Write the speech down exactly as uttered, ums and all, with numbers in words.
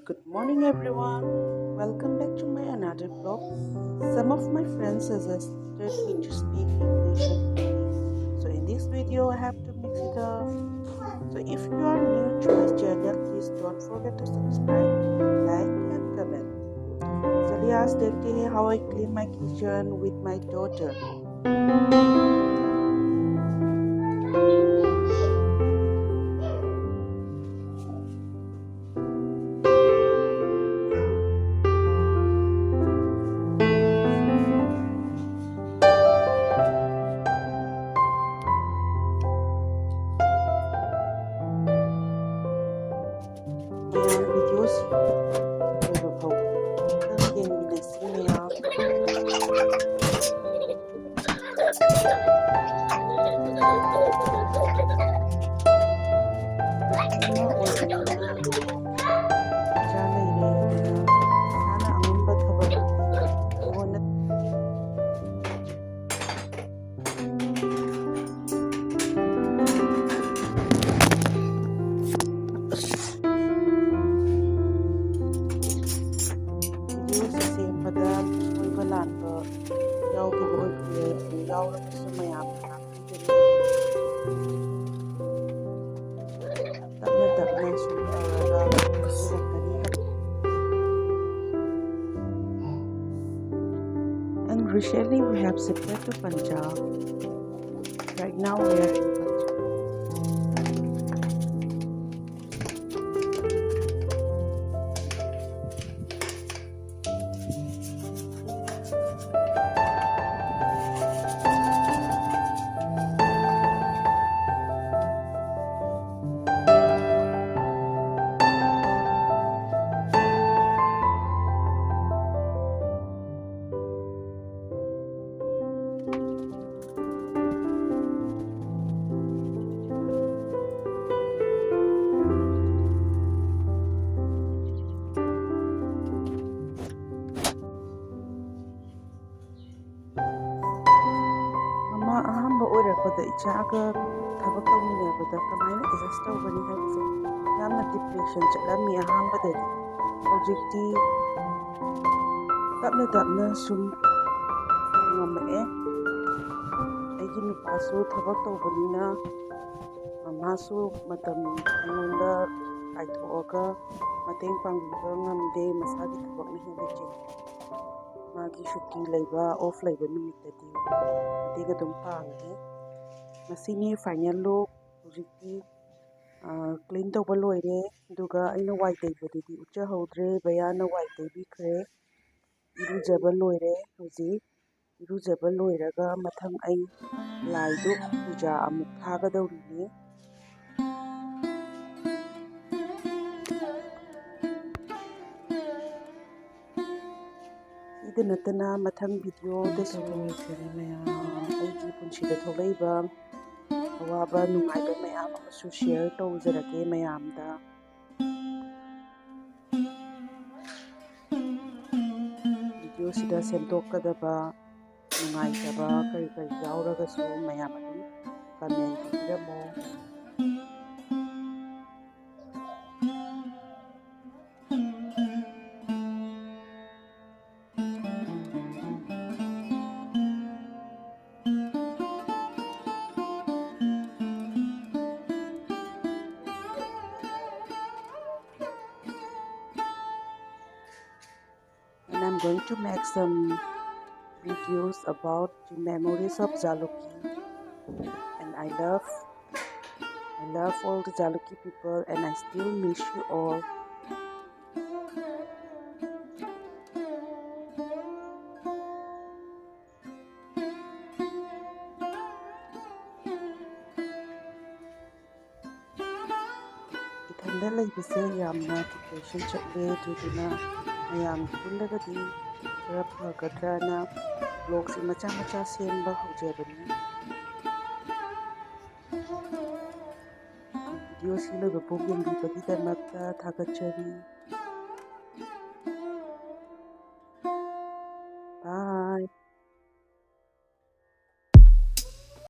Good morning, everyone. Welcome back to my another vlog. Some of my friends suggested me to speak English and Hindi. So in this video, I have to mix it up. So if you are new to my channel, please don't forget to subscribe, like and comment. चलिए आज देखते हैं how I clean my kitchen with my daughter. ꯃꯌꯥꯝ videoꯁꯤ ꯂꯣꯏꯕ ꯐꯥꯎ ꯌꯦꯡꯃꯤꯟꯅꯁꯤ ꯃꯌꯥꯝ꯫ ꯏꯆꯥ ꯂꯩꯔꯦ, ꯑꯗꯨꯅ ꯏꯁꯥꯅ ꯑꯉꯝꯕ ꯊꯕꯛ ꯑꯩꯉꯣꯟꯗ videoꯁꯤ ꯁꯦꯝꯕꯗ ꯁꯣꯏꯕ ꯂꯥꯟꯕ ꯌꯥꯎꯈꯤꯕ ꯑꯣꯏꯕ ꯌꯥꯏ꯫ ꯑꯗꯨ ꯌꯥꯎꯔꯒꯁꯨ ꯃꯌꯥꯝꯅ ꯇꯥꯛꯄꯤꯒꯅꯤ꯫ ꯇꯞꯅ ꯇꯞꯅ ꯁꯨꯝ ꯇꯧꯔꯒ ꯁꯨꯔꯛꯀꯅꯤ꯫ And recently we have shifted to Punjab. Right now we are in Punjab. ꯃꯃꯥ ꯑꯍꯥꯟꯕ ꯑꯣꯏꯔꯛꯄꯗ ꯏꯆꯥꯒ ꯊꯕꯛ ꯇꯧꯃꯤꯟꯅꯕꯗ ꯀꯃꯥꯏꯅ adjust ꯇꯧꯒꯅꯤ ꯍꯥꯏꯕꯁꯦ ꯌꯥꯝꯅ depression ꯆꯠꯂꯝꯃꯤ ꯑꯍꯥꯟꯕꯗꯗꯤ꯫ ꯍꯧꯖꯤꯛꯇꯤ ꯇꯞꯅ ꯇꯞꯅ ꯁꯨꯝ ꯉꯝꯃꯛꯑꯦ꯫ ꯑꯩꯒꯤ ꯅꯨꯄꯥꯁꯨ ꯊꯕꯛ ꯇꯧꯕꯅꯤꯅ, ꯃꯥꯁꯨ ꯃꯇꯝ ꯑꯩꯉꯣꯟꯗ ꯀꯥꯏꯊꯣꯛꯑꯒ ꯃꯇꯦꯡ ꯄꯥꯡꯕꯤꯕ ꯉꯝꯗꯦ, ꯃꯁꯥꯒꯤ ꯊꯕꯛꯅ ꯍꯦꯟꯅ ꯆꯤꯜꯂꯤ꯫ ꯃꯥꯒꯤ ꯁꯨꯇꯤ ꯂꯩꯕ, ꯑꯣꯐ ꯂꯩꯕ ꯅꯨꯃꯤꯠꯇꯗꯤ ꯃꯇꯦꯡ ꯑꯗꯨꯝ ꯄꯥꯡꯉꯦ꯫ ꯃꯁꯤꯅꯤ ꯐꯥꯏꯅꯦꯜ ꯂꯨꯛ꯫ ꯍꯧꯖꯤꯛꯇꯤ ꯀ꯭ꯂꯤꯟ ꯇꯧꯕ ꯂꯣꯏꯔꯦ, ꯑꯗꯨꯒ ꯑꯩꯅ ꯋꯥꯏ ꯇꯩꯕꯗꯨꯗꯤ ꯎꯠꯆꯍꯧꯗ꯭ꯔꯦ, ꯕꯌꯥꯅ ꯋꯥꯏ ꯇꯩꯕꯤꯈ꯭ꯔꯦ꯫ ꯏꯔꯨꯖꯕ ꯂꯣꯏꯔꯦ꯫ ꯍꯧꯖꯤꯛ ꯏꯔꯨꯖꯕ ꯂꯣꯏꯔꯒ ꯃꯊꯪ ꯑꯩ ꯂꯥꯏꯗꯨ ꯄꯨꯖꯥ ꯑꯃꯨꯛ ꯊꯥꯒꯗꯧꯔꯤꯅꯤ꯫ ꯁꯤꯗ ꯅꯠꯇꯅ ꯃꯊꯪ ꯚꯤꯗꯤꯑꯣꯗꯁꯨ, ꯃꯌꯥꯝ, ꯑꯩꯒꯤ ꯄꯨꯟꯁꯤꯗ ꯊꯣꯛꯂꯛꯏꯕ ꯑꯋꯥꯕ ꯅꯨꯡꯉꯥꯏꯕ ꯃꯌꯥꯝ ꯑꯃꯁꯨ ꯁꯤꯌꯔ ꯇꯧꯖꯔꯛꯀꯦ ꯃꯌꯥꯝꯗ꯫ ꯚꯤꯗꯤꯑꯣꯁꯤꯗ ꯁꯦꯝꯗꯣꯛꯀꯗꯕ ꯅꯨꯡꯉꯥꯏꯇꯕ ꯀꯔꯤ ꯀꯔꯤ ꯌꯥꯎꯔꯒꯁꯨ ꯃꯌꯥꯝ ꯑꯗꯨꯝ ꯀꯃꯦꯟ ꯄꯤꯕꯤꯔꯝꯃꯣ꯫ And I'm going to make some videos about the memories of Jalukie. And I love, I love all the Jalukie people, and I still miss you all. ꯏꯊꯟꯗ ꯂꯩꯕꯁꯦ ꯌꯥꯝꯅ depression ꯆꯠꯂꯦ, ꯑꯗꯨꯗꯨꯅ ꯃꯌꯥꯝ ꯄꯨꯜꯂꯒꯗꯤ ꯈꯔ ꯐꯒꯗ꯭ꯔꯅ vlogꯁꯦ ꯃꯆꯥ ꯃꯆꯥ ꯁꯦꯝꯕ ꯍꯧꯖꯕꯅꯤ꯫ ꯚꯤꯗꯤꯑꯣꯁꯤ ꯂꯣꯏꯕ ꯐꯥꯎ ꯌꯦꯡꯕꯤꯕꯒꯤꯗꯃꯛꯇ ꯊꯥꯒꯠꯆꯔꯤ꯫